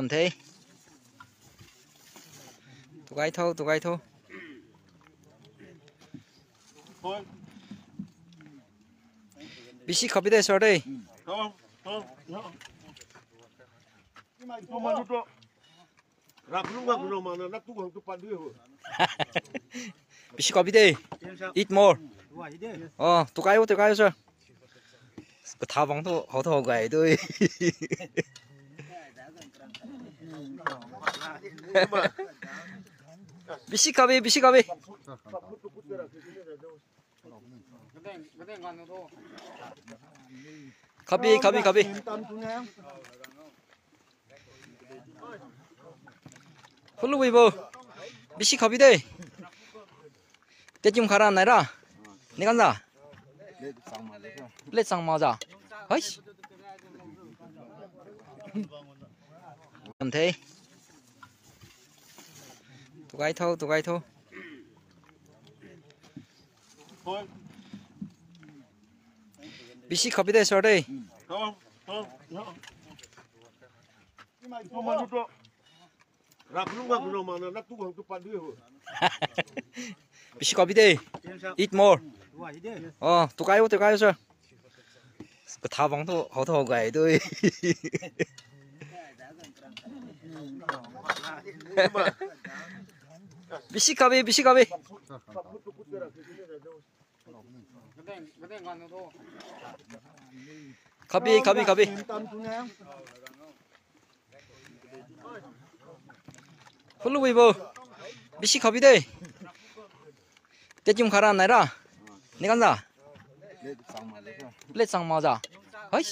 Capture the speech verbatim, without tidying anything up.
Lam the. Tukai tho, tukai tho. Bisi khabi de, sir de. Bisi khabi de. Eat more. Oh, tukai o, tukai o, sir. Katha bang thu, how thu gay tu. Bisi khabi, bisi khabi. Khabi, khabi, khabi. Khulu wi bo. Bisi khabi de. Tekim khara nai ra. Ni kan za. Plate chang ma za. Hoi. Kan the. Tukai tho, tukai tho. Bisi khabi de, sir de. Bisi khabi de. Eat more. Oh, tukai o, tukai o, sir. Katha bang thu, how thu gay tu. Bisi khabi, bisi khabi. Khabi, khabi, khabi. Khulu wi bo. Bisi khabi de. Tekim khara nai ra. Ni kan za. Plate chang ma za. Hoi.